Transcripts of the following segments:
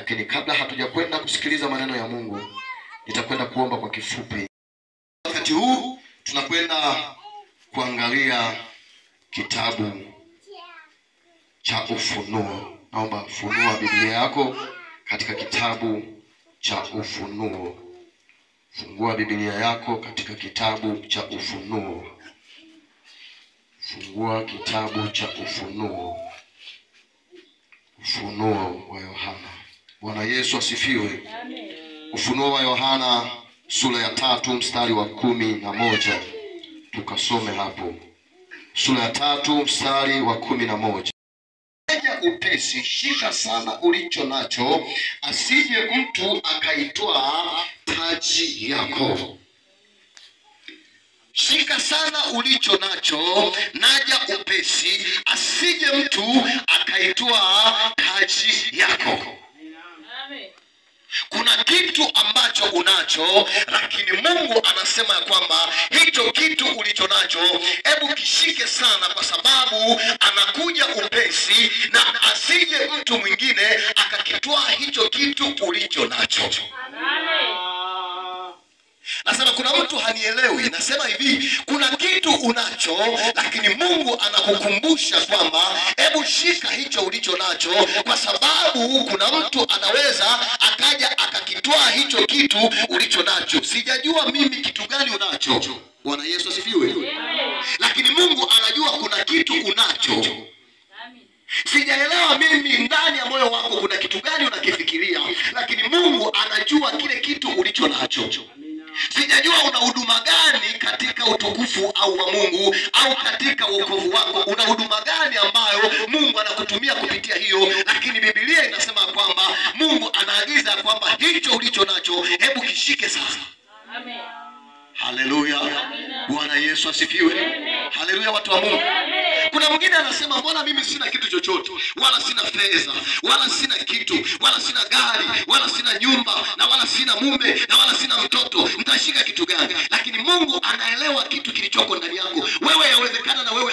Lakini kabla hatujakwenda kusikiliza maneno ya Mungu, nitakwenda kuomba kwa kifupi. Wakati huu tunakwenda kuangalia kitabu cha Ufunuo. Naomba funua Biblia yako katika kitabu cha Ufunuo. Fungua Biblia yako katika kitabu cha Ufunuo. Fungua kitabu cha Ufunuo. Ufunuo wa Yohana. Bwana Yesu asifiwe. Amen. Ufunuo wa Yohana sura ya 3 mstari wa 11. Tukasome hapo. Sura ya 3 mstari wa 11. Upesi, shika sana ulicho nacho, asije mtu akaitwaa taji yako. Shika sana ulicho nacho, naja upesi, asije mtu akaitwaa taji yako. Kuna kitu ambacho unacho, lakini Mungu anasema ya kwamba hicho kitu ulicho nacho hebu kishike sana, kwa sababu anakuja upesi na asije mtu mwingine akakitwaa hicho kitu ulicho nacho. Nasema kuna mtu hanielewi. Nasema hivi, kuna kitu unacho, lakini Mungu anakukumbusha kwamba hebu shika hicho ulicho nacho, kwa sababu kuna mtu anaweza akaja akakitwaa hicho kitu ulicho nacho. Sijajua mimi kitu gani unacho. Bwana Yesu asifiwe. Lakini Mungu anajua kuna kitu unacho. Sijaelewa mimi ndani ya moyo wako kuna kitu gani unakifikiria, lakini Mungu anajua kile kitu ulicho nacho. Sijajua una huduma gani katika utukufu au wa Mungu au katika wokovu wako, una huduma gani ambayo Mungu anakutumia kupitia hiyo, lakini Biblia inasema kwamba Mungu anaagiza kwamba hicho ulicho nacho hebu kishike sasa. Amen. Haleluya. Bwana Yesu asifiwe. Haleluya watu wa Mungu. Kuna mwingine anasema mbona mimi sina kitu chochote, wala sina fedha, wala sina kitu, wala sina gari, wala sina nyumba, na wala sina mume, na wala sina mtoto, nitashika kitu gani? Lakini Mungu anaelewa kitu kilichoko ndani yako. Wewe yawezekana na wewe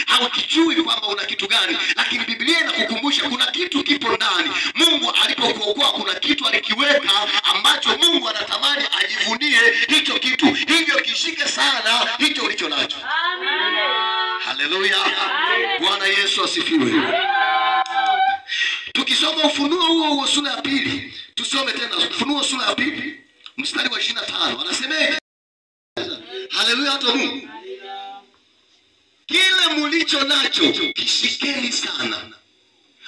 haukijui kwamba una kitu gani, lakini Biblia inakukumbusha kuna kitu kipo ndani. Mungu alipokuokoa kuna kitu alikiweka ambacho Mungu anatamani ajivunie hicho kitu. Hivyo kishike sana hicho ulicho nacho. Amen. Haleluya. Bwana Yesu asifiwe. Tukisoma Ufunuo huo huo sura ya 2, tusome tena Ufunuo sura ya 2 mstari wa 25. Anasemeje? Haleluya watu wa Mungu. Kile mulicho nacho kishikeni sana.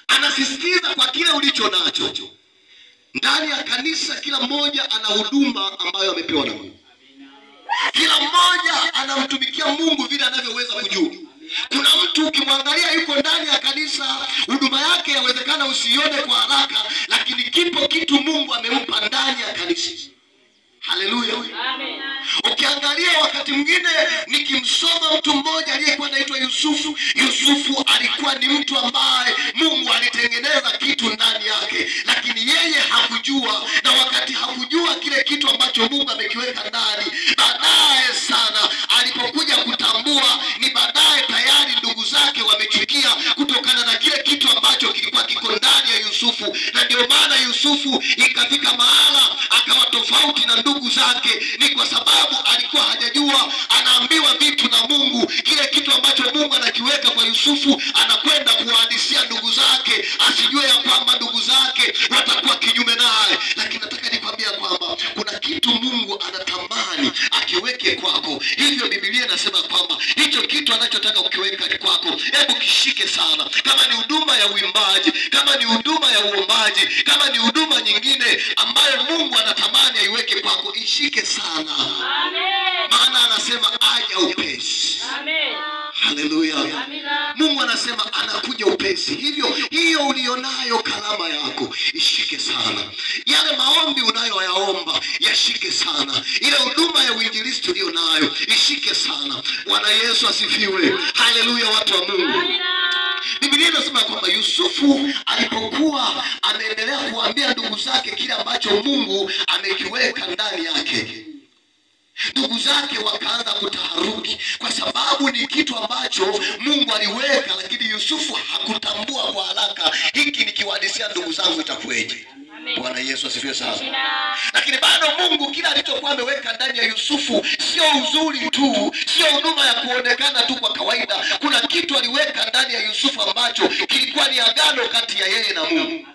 Anasisitiza kwa kile ulicho nacho. Ndani ya kanisa kila mmoja ana huduma ambayo amepewa na Mungu. Kila mmoja anamtumikia Mungu vile anavyoweza kujua. Kuna mtu ukimwangalia yuko ndani ya kanisa, huduma yake yawezekana usione kwa haraka, lakini kipo kitu Mungu amempa ndani ya kanisa. Haleluya. Amen. Ukiangalia wakati mwingine nikimsoma mtu mmoja aliyekuwa anaitwa Yusufu. Yusufu alikuwa ni mtu ambaye Mungu alitengeneza kitu ndani yake, lakini yeye hakujua, na wakati hakujua kile kitu ambacho Mungu amekiweka ndani, baadaye sana alipokuja kutambua ni baadaye tayari ndugu zake wamechukia kutokana na kile kitu ambacho kilikuwa kiko ndani ya Yusufu. Na ndio maana Yusufu ikafika mahala akawa tofauti na ndugu zake, ni kwa sababu alikuwa hajajua, anaambiwa vitu na Mungu. Kile kitu ambacho Mungu anakiweka kwa Yusufu anakwenda kuwahadisia ndugu zake, asijue ya kwamba ndugu zake watakuwa kinyume naye. Lakini nataka nikwambia kwamba kuna kitu Mungu anatamani akiweke kwako. Hivyo Biblia inasema kwamba hicho kitu anachotaka kukiweka kwako hebu kishike sana. Kama ni huduma ya uimbaji, kama ni huduma ya uombaji, kama ni huduma nyingine ambayo Mungu anatamani aiweke kwako, ishike sana. Amen. Maana anasema aja upesi. Amen. Haleluya. Mungu anasema anakuja upesi. Hivyo hiyo ulionayo kalama yako ishike sana. Yale maombi unayoyaomba yashike sana. Ile huduma ya uinjilisti ulionayo ishike sana. Bwana Yesu asifiwe. Haleluya watu wa Mungu. Biblia inasema kwamba Yusufu alipokuwa ameendelea kuambia ndugu zake kile ambacho Mungu amekiweka ndani yake, ndugu zake wakaanza kutaharuki, kwa sababu ni kitu ambacho Mungu aliweka, lakini Yusufu hakutambua kwa haraka. Hiki nikiwahadisia ndugu zangu itakuwaje? Bwana Yesu asifiwe sana. Lakini bado Mungu kila alichokuwa ameweka ndani ya Yusufu sio uzuri tu, sio huduma ya kuonekana tu kwa kawaida. Kuna kitu aliweka ndani ya Yusufu ambacho kilikuwa ni agano kati ya yeye na Mungu.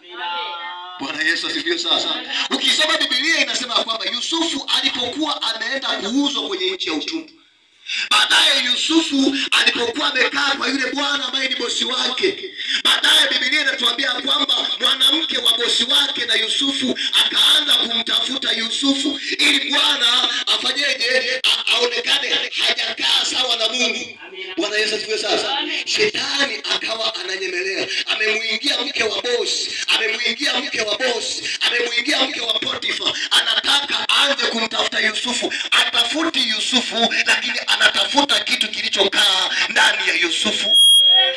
Bwana Yesu asifiwe sana. Ukisoma Biblia inasema kwamba Yusufu alipokuwa ameenda kuuzwa kwenye nchi ya utumwa, baadaye Yusufu alipokuwa amekaa kwa yule bwana ambaye ni bosi wake, baadaye Biblia inatuambia kwamba mwanamke wa bosi wake na Yusufu akaanza kumtafuta Yusufu ili bwana afanyeje, aonekane hajakaa sawa na Mungu. Bwana Yesu asifiwe sana. Shetani akawa ananyemelea, amemuingia mke wa bosi, amemuingia mke wa bosi, amemuingia mke wa Potifa, anataka aanze kumtafuta Yusufu. Atafuti Yusufu, lakini anatafuta kitu kilichokaa ndani ya Yusufu.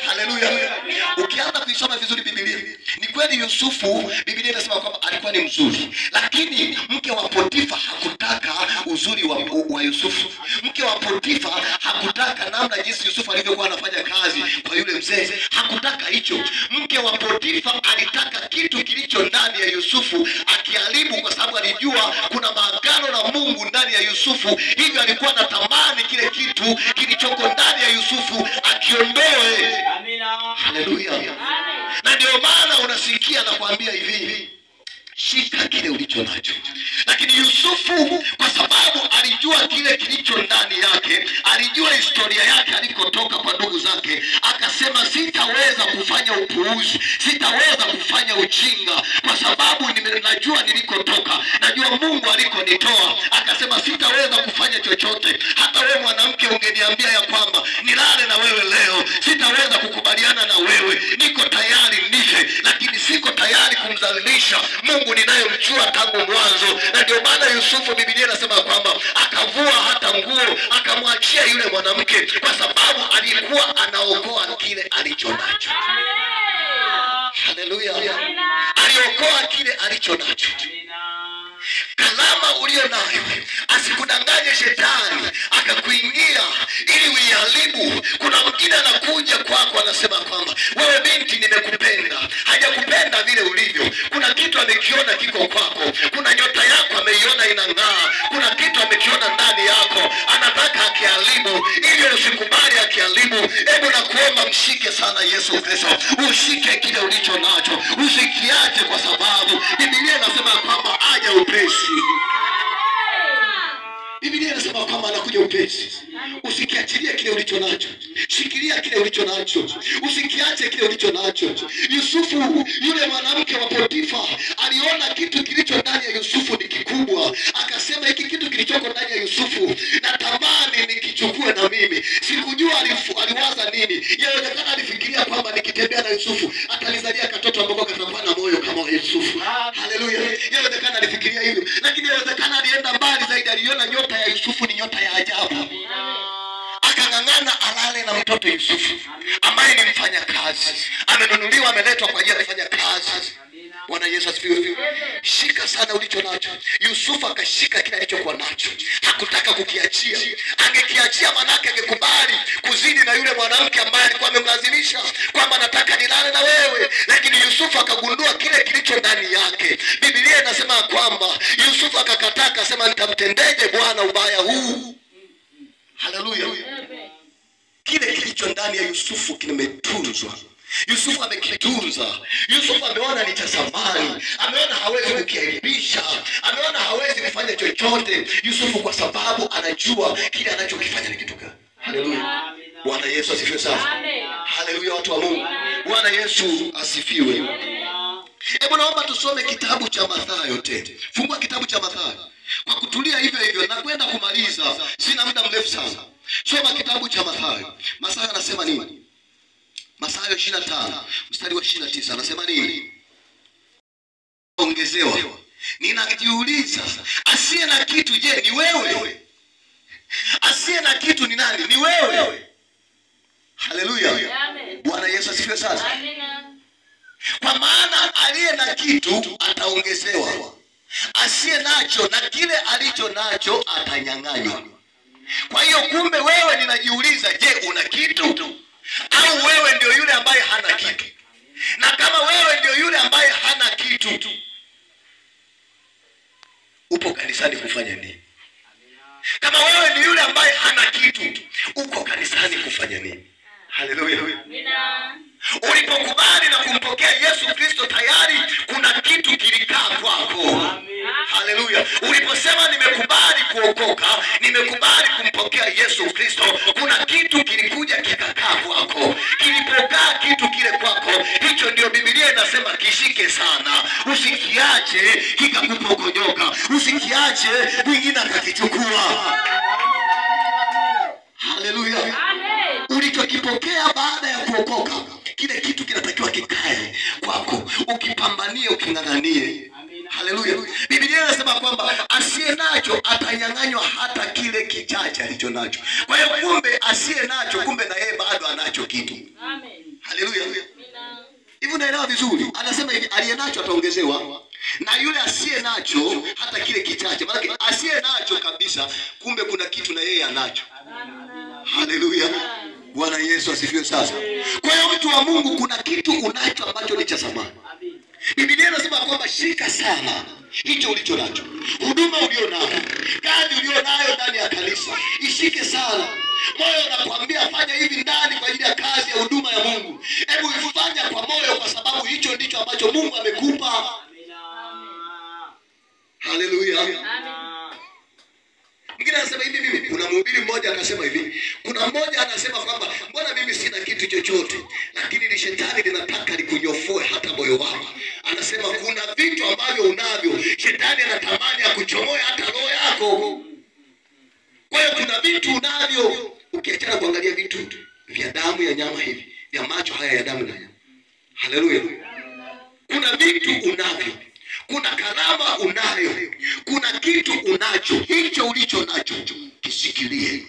Haleluya. Ukianza kuisoma vizuri Biblia, ni kweli Yusufu, Biblia inasema kwamba alikuwa ni mzuri, lakini mke wa Potifa hakutaka uzuri wa Yusufu. Mke wa Potifa hakutaka namna jinsi Yusufu alivyokuwa anafanya kazi kwa yule mzee, hakutaka hicho. Mke wa Potifa alitaka kitu kilicho ndani ya Yusufu akiharibu, kwa sababu alijua kuna maagano na Mungu ndani ya Yusufu. Hivyo alikuwa anatamani kile kitu kilichoko ndani ya Yusufu akiondoe. Haleluya. Na ndio maana unasikia na kuambia hivi, shika kile ulicho nacho. Lakini Yusufu kwa sababu alijua kile kilicho ndani yake, alijua historia yake alikotoka kwa ndugu zake, akasema sitaweza kufanya upuuzi, sitaweza kufanya ujinga, kwa sababu najua nilikotoka, najua Mungu alikonitoa. Akasema sitaweza kufanya chochote. Hata wewe mwanamke ungeniambia ya kwamba nilale na wewe leo, sitaweza kukubaliana na wewe, niko tayari nife, lakini siko tayari kumdhalilisha Mungu ninayemjua tangu mwanzo. Na ndio maana Yusufu, Biblia inasema kwamba akavua hata nguo akamwachia yule mwanamke, kwa sababu alikuwa anaokoa kile alicho nacho. Haleluya. Aliokoa kile alicho nacho. Kalama ulio nayo, asikudanganye shetani akakuingia ili uiharibu. Kuna mwingine anakuja kwako anasema kwamba wewe binti, nimekupenda. Hajakupenda vile ulivyo. Kuna kitu amekiona kiko kwako, kuna nyota yako ameiona inang'aa, kuna kitu amekiona ndani yako, anataka akiharibu ili usikubali akiharibu. Hebu nakuomba mshike sana Yesu Kristo, ushike kile ulicho nacho, usikiache, kwa sababu Biblia inasema kwamba aja upesi. Biblia inasema kwamba anakuja upesi. Usikiachilie kile ulicho nacho, shikilia kile ulicho nacho, usikiache kile ulicho nacho. Yusufu, yule mwanamke wa Potifa, aliona kitu kilicho ndani ya Yusufu ni kikubwa, akasema hiki kitu kilichoko ndani ya Yusufu natamani nikichukue na mimi. Sikujua aliwaza nini. Yawezekana alifikiria kwamba nikitembea na Yusufu atanizalia katoto ambako katakuwa na moyo kama wa Yusufu. Haleluya. Yawezekana alifikiria hivyo, lakini yawezekana alienda mbali zaidi, aliona nyota ya Yusufu ni nyota ya ajabu. Akang'ang'ana alale na mtoto Yusufu ambaye ni mfanya kazi, amenunuliwa, ameletwa kwa ajili ya kufanya kazi. Bwana Yesu asifiwe. Shika sana ulicho nacho. Yusufu akashika kile alichokuwa nacho, hakutaka kukiachia. Angekiachia manake angekubali kuzidi na yule mwanamke ambaye alikuwa amemlazimisha kwamba nataka nilale na wewe. Lakini Yusufu akagundua kile kilicho ndani yake. Biblia inasema kwamba Yusufu akakataa, akasema nitamtendeje Bwana ubaya huu? Haleluya. Kile kilicho ndani ya Yusufu kimetunzwa. Yusufu amekitunza. Yusufu ameona ni cha thamani, ameona hawezi kukiaibisha, ameona hawezi kufanya chochote. Yusufu kwa sababu anajua kile anachokifanya ni kitu gani. Haleluya. Bwana Yesu asifiwe sana. Haleluya, watu wa Mungu. Bwana Yesu asifiwe. Hebu naomba tusome kitabu cha Mathayo tena. Fungua kitabu cha Mathayo. Kwa kutulia hivyo hivyo na kwenda kumaliza, sina muda mrefu sana. Soma kitabu cha Mathayo. Mathayo anasema nini? Mathayo 25 mstari wa 29 anasema nini? Ongezewa. Ninajiuliza, asiye na kitu je, ni wewe? Asiye na kitu ni nani? Ni wewe. Haleluya. Bwana Yesu asifiwe sana. Kwa maana aliye na kitu ataongezewa, asiye nacho na kile alicho nacho atanyang'anywa. Kwa hiyo kumbe wewe, ninajiuliza, je, una kitu? Au wewe ndio yule ambaye hana kitu? Na kama wewe ndio yule ambaye hana kitu, kanisani kufanya nini? Kama wewe ni yule ambaye hana kitu, uko kanisani kufanya nini? Haleluya. Amina. Ulipokubali na kumpokea Yesu Kristo, tayari kuna kitu kilikaa kwako. Haleluya. Uliposema nimekubali kuokoka, nimekubali kumpokea Yesu Kristo, kuna kitu kilikuja kikakaa kwako. Kilipokaa kitu kile kwako, hicho ndio Biblia inasema kishike sana. Usikiache kikakupokonyoka, usikiache mwingine akakichukua. Haleluya. Amen. Ulichokipokea baada ya kuokoka, kile kitu kinatakiwa kikae kwako, ukipambanie, uking'ang'anie. Haleluya. Biblia inasema kwamba asiye nacho atanyang'anywa hata kile kichache alicho nacho. Kwa hiyo kumbe asiye nacho, kumbe na yeye bado anacho kitu. Amen. Haleluya. Amina. Hivi unaelewa vizuri? Anasema hivi, aliye nacho ataongezewa, na yule asiye nacho hata kile kichache. Maana asiye nacho kabisa, kumbe kuna kitu na yeye anacho. Haleluya. Bwana Yesu asifiwe sasa. Kwa hiyo mtu wa Mungu, kuna kitu unacho ambacho ni cha thamani. Biblia inasema kwamba shika sana hicho ulicho nacho, huduma ulio nayo, kazi ulio nayo ndani ya kanisa, ishike sana. Moyo unakuambia fanya hivi ndani kwa ajili ya kazi ya huduma ya Mungu, hebu ifanya kwa moyo, kwa sababu hicho ndicho ambacho Mungu amekupa. Haleluya. Amen. Mwingine anasema hivi, mimi kuna mhubiri mmoja akasema hivi, kuna mmoja anasema kwamba mbona mimi sina kitu chochote, lakini ni shetani linataka likunyofoe hata moyo wako. Anasema kuna vitu ambavyo unavyo, shetani anatamani akuchomoe hata roho yako. Kwa hiyo kuna vitu unavyo, ukiachana kuangalia vitu vya damu ya nyama hivi, vya macho haya ya damu na nyama. Haleluya. Kuna vitu unavyo, kuna karama unayo, kuna kitu unacho. Hicho ulicho nacho kishikilie.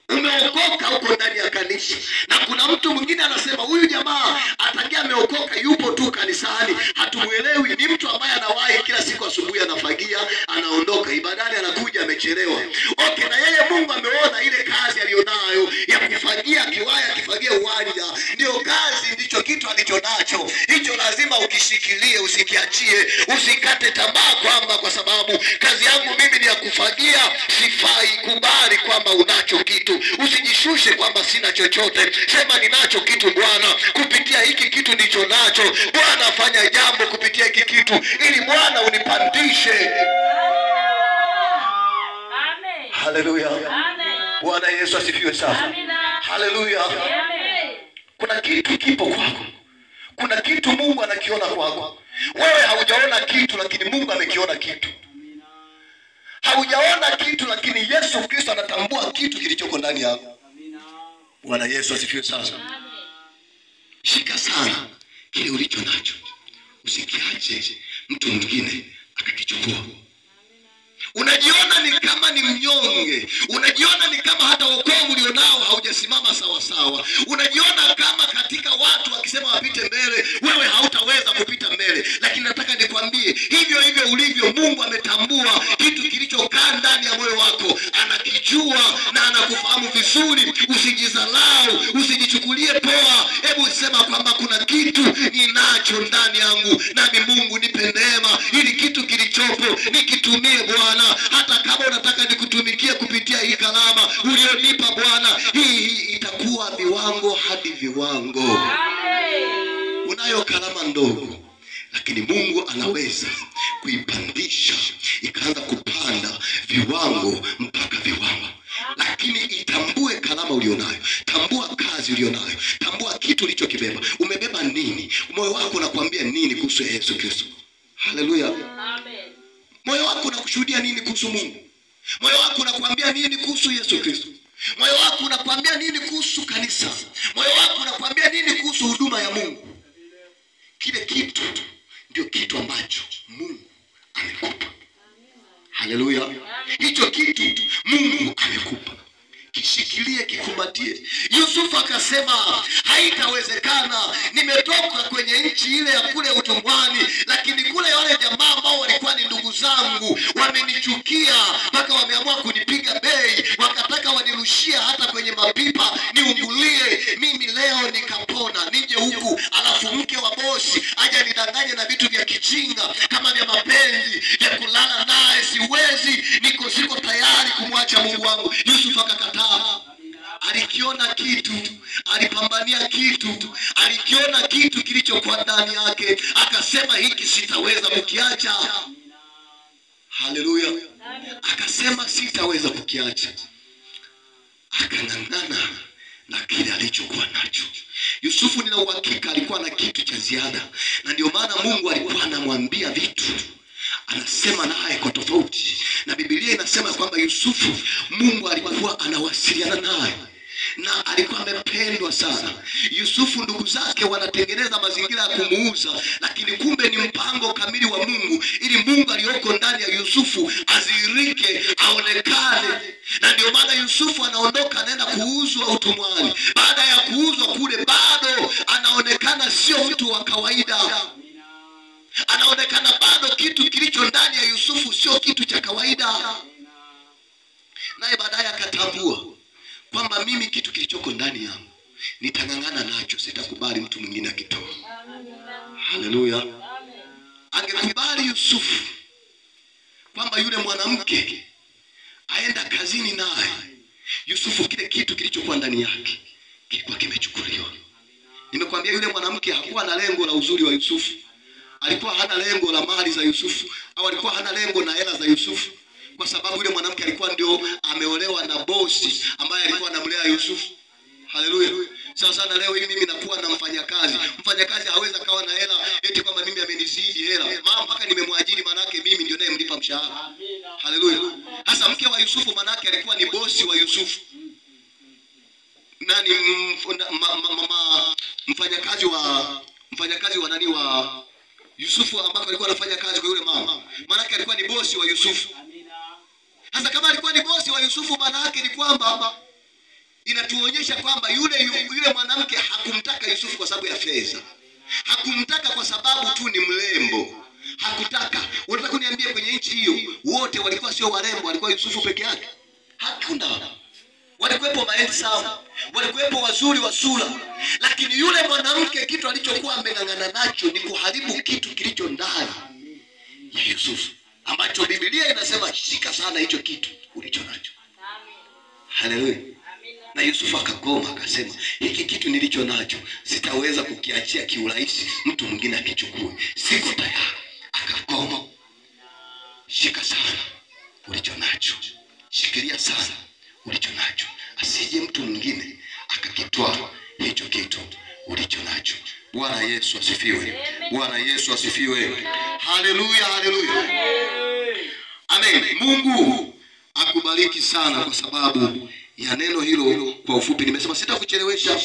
Umeokoka, uko ndani ya kanisa, na kuna mtu mwingine anasema huyu jamaa atangia ameokoka, yupo tu kanisani, hatumuelewi. Ni mtu ambaye anawahi kila siku asubuhi, anafagia, anaondoka ibadani, anakuja amechelewa. Okay, na yeye Mungu ameona ile kazi aliyonayo ya kufagia kiwaya, akifagia uwanja, ndio kazi, ndicho kitu alichonacho. Hicho lazima ukishikilie, usikiachie, usikate tamaa kwamba kwa sababu kazi yangu mimi ni ya kufagia sifai. Kubali kwamba unacho kitu, usijishushe kwamba sina chochote. Sema ninacho kitu Bwana, kupitia hiki kitu ndicho nacho. Bwana fanya jambo kupitia hiki kitu, ili Bwana unipandishe. Amen. Haleluya. Amen. Bwana Yesu asifiwe sana. Amina. Haleluya. Amen. Kuna kitu kipo kwako, kuna kitu Mungu anakiona kwako. Wewe haujaona kitu, lakini Mungu amekiona kitu. Haujaona kitu, lakini Yesu Kristo anatambua kitu kilichoko ndani yako. Bwana Yesu asifiwe sana. Amen. Shika sana kile ulicho nacho, usikiache mtu mwingine akakichukua. Unajiona ni kama ni mnyonge, unajiona ni kama hata wokovu ulionao haujasimama sawa sawa, unajiona kama katika watu wakisema wapite mbele, wewe hautaweza kupita mbele. Lakini nataka nikwambie, hivyo hivyo ulivyo, Mungu ametambua kitu kilichokaa ndani ya moyo wako, anakijua na anakufahamu vizuri. Usijidharau, usijichukulie poa. Hebu sema kwamba kuna kitu ninacho ndani yangu, nami Mungu nipe neema ili kitu kilichopo nikitumie Bwana. Hata kama unataka nikutumikie kupitia hii karama ulionipa Bwana, hii itakuwa viwango hadi viwango. Amen. Unayo karama ndogo, lakini Mungu anaweza kuipandisha ikaanza kupanda viwango mpaka viwango. Lakini itambue karama ulionayo, tambua kazi ulionayo, tambua kitu ulichokibeba. Umebeba nini? Moyo wako unakuambia nini kuhusu Yesu Kristo? Haleluya. Amen. Moyo wako unakushuhudia nini kuhusu Mungu? Moyo wako unakuambia nini kuhusu Yesu Kristo? Moyo wako unakuambia nini kuhusu kanisa? Moyo wako unakuambia nini kuhusu huduma ya Mungu? Kile kitu ndio kitu ambacho Mungu amekupa. Haleluya. Hicho kitu Mungu amekupa, kishikilie, kikumbatie. Yusufu akasema haitawezekana, nimetoka kwenye nchi ile ya kule utumwani, lakini kule wale jamaa ambao walikuwa ni ndugu zangu wamenichukia mpaka wameamua kunipiga bei, wakataka wanirushia hata kwenye mapipa niungulie. Mimi leo nikapona, nije huku alafu Alafu mke wa bosi aje nidanganye na vitu vya kijinga kama vya mapenzi, vya kulala naye, siwezi, siko tayari kumwacha Mungu wangu. Yusuf akakataa. Alikiona kitu, alipambania kitu, alikiona kitu kilichokuwa ndani yake, akasema hiki sitaweza kukiacha. Haleluya. Akasema sitaweza kukiacha. Akang'ang'ana na kile alichokuwa nacho. Yusufu nina uhakika alikuwa na kitu cha ziada, na ndio maana Mungu alikuwa anamwambia vitu, anasema naye kwa tofauti. Na Biblia inasema kwamba Yusufu Mungu alikuwa anawasiliana naye na alikuwa amependwa sana. Yusufu ndugu zake wanatengeneza mazingira ya kumuuza, lakini kumbe ni mpango kamili wa Mungu, ili Mungu aliyoko ndani ya Yusufu azirike, aonekane. Na ndio maana Yusufu anaondoka anaenda kuuzwa utumwani. Baada ya kuuzwa kule, bado anaonekana sio mtu wa kawaida. Anaonekana bado kitu kilicho ndani ya Yusufu sio kitu cha kawaida. Naye baadaye akatambua kwamba mimi kitu kilichoko ndani yangu nitang'ang'ana nacho, sitakubali mtu mwingine akitoa. Haleluya. Angekubali Yusufu kwamba yule mwanamke aenda kazini naye, Yusufu kile kitu kilichokuwa ndani yake kilikuwa kimechukuliwa. Nimekwambia yule mwanamke hakuwa na lengo la uzuri wa Yusufu, alikuwa hana lengo la mali za Yusufu, au alikuwa hana lengo na hela za Yusufu, kwa sababu yule mwanamke alikuwa ndio ameolewa na bosi ambaye alikuwa anamlea Yusufu. Haleluya. Sasa sana leo hii mimi nakuwa na mfanyakazi. Mfanyakazi hawezi akawa na hela eti kwamba mimi amenizidi hela. Mama mpaka nimemwajiri, manake mimi ndio nayemlipa mshahara. Haleluya. Sasa mke wa Yusufu manake alikuwa ni bosi wa Yusufu. Nani mfanyakazi wa nani wa Yusufu ambako alikuwa anafanya kazi kwa yule mama. Manake alikuwa ni bosi wa Yusufu. Sasa kama alikuwa ni bosi wa Yusufu, maana yake ni kwamba inatuonyesha kwamba yule mwanamke hakumtaka Yusufu kwa sababu ya fedha. Hakumtaka kwa sababu tu ni mrembo. Hakutaka. Unataka kuniambia kwenye nchi hiyo wote walikuwa sio warembo, alikuwa Yusufu peke yake? Hakuna. Walikuwepo mahandsome, walikuwepo wazuri wa sura, lakini yule mwanamke kitu alichokuwa ameng'ang'ana nacho ni kuharibu kitu kilicho ndani ya Yusufu, ambacho Biblia inasema shika sana hicho kitu ulicho nacho. Haleluya. Na Yusufu akagoma, akasema hiki kitu nilicho nacho sitaweza kukiachia kiurahisi mtu mwingine akichukue, siko tayari. Akagoma. Shika sana ulicho nacho, shikilia sana ulicho nacho, asije mtu mwingine akakitwaa hicho kitu ulicho nacho. Bwana Yesu asifiwe. Bwana Yesu asifiwe. Haleluya, haleluya. Amen. Mungu akubariki sana kwa sababu ya neno hilo. Kwa ufupi nimesema sitakuchelewesha.